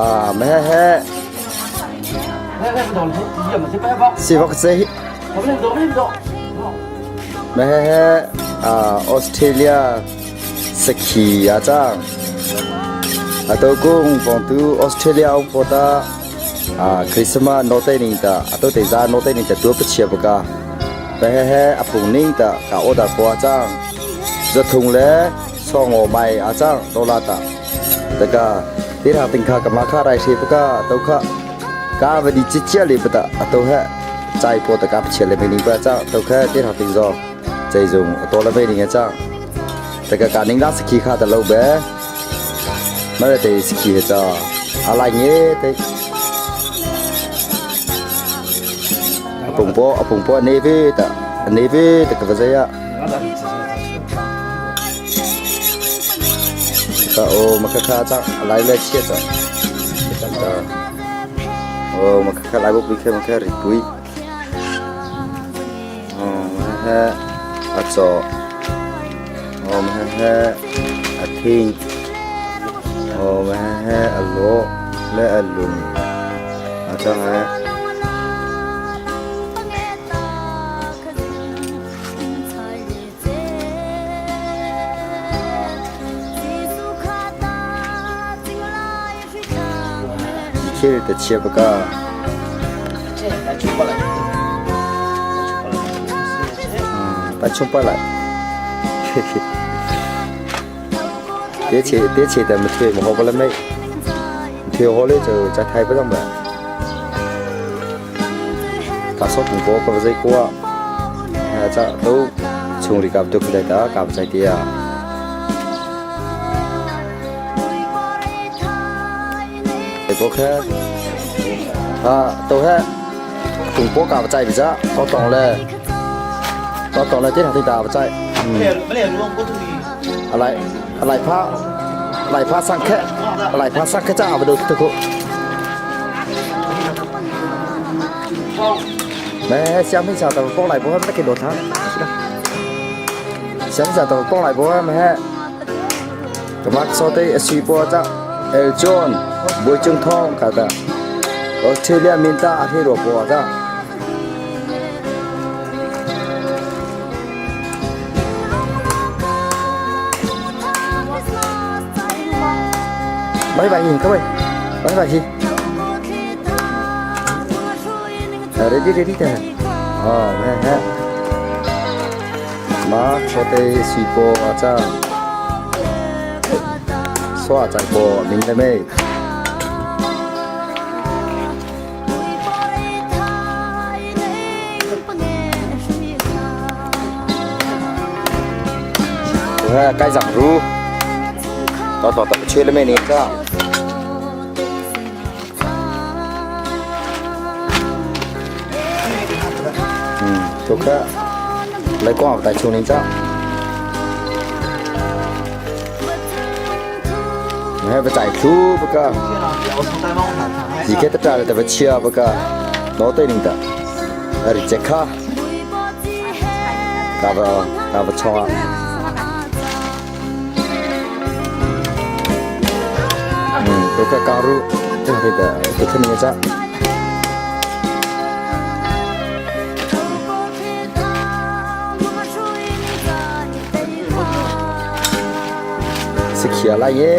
Meh Sivak se meh Australia sakhi a cang. Ato kung pongtu Australia um pota Christmas note ning ta ato te za note ning ta tua pachia baka meh apung ning ta ka order po a cang. Zathung le songo mai a cang dola ta. Taka tirha tingkha ka ma kha rai she paka to kha ka va di chichia le pata ato he chai po ta ka pchia le meni pa cha to kha tirha ting zo chai zung ato la ve ning cha taka ka ning la sakhi kha ta lo be ma te sakhi he cha alai nge te apung po apung po ne ve ta ne ve ta ka va zaya Ka aw makhakha cang a lai le chiat cang. Aw makhakha lai buk bik he makha ri pui. Aw mahe a caw. Aw mahe a thing. Aw mahe a law le a lung. A cang he. Thil te chia baka. Ta chung pa lai. Te che te che ta mu thue mu ho ba la mai. Thue ho le chu cha thai ba dang ba. Ka sok mu bo ka ba zai ko. Cha to chung ri kap tu khudai ta kap chai tia. Ko khe ha to he tung po ka chai bi cha ko tong le ko tong le ti thang ti ta chai alai alai pha alai pha sang khe alai pha sang khe cha ba do tu ko Mẹ xem mình sao tao con lại bố em cái đồ thang. Xem sao tao con lại bố em he. Kamak so te asi po cha El John Boi Chung Thong ka ta. Australia min ta a he ro po ta. Bye bye hin ka bai. Bye bye hi. Ready ready ta. Oh, he he. Ma chote si po acha. So acha po min le mei. Cái giặc ru. To to tập chơi le mei ni cha. Tu kha lai kong tai chung ning cha. He va chai thu ba ka. Ji ke ta ta ta va chia ba ka. No te ning ta. Ari che kha. Ka va ka va chong a. Tu ka karu tu ta tu kha ning cha. Sikhia lai ye.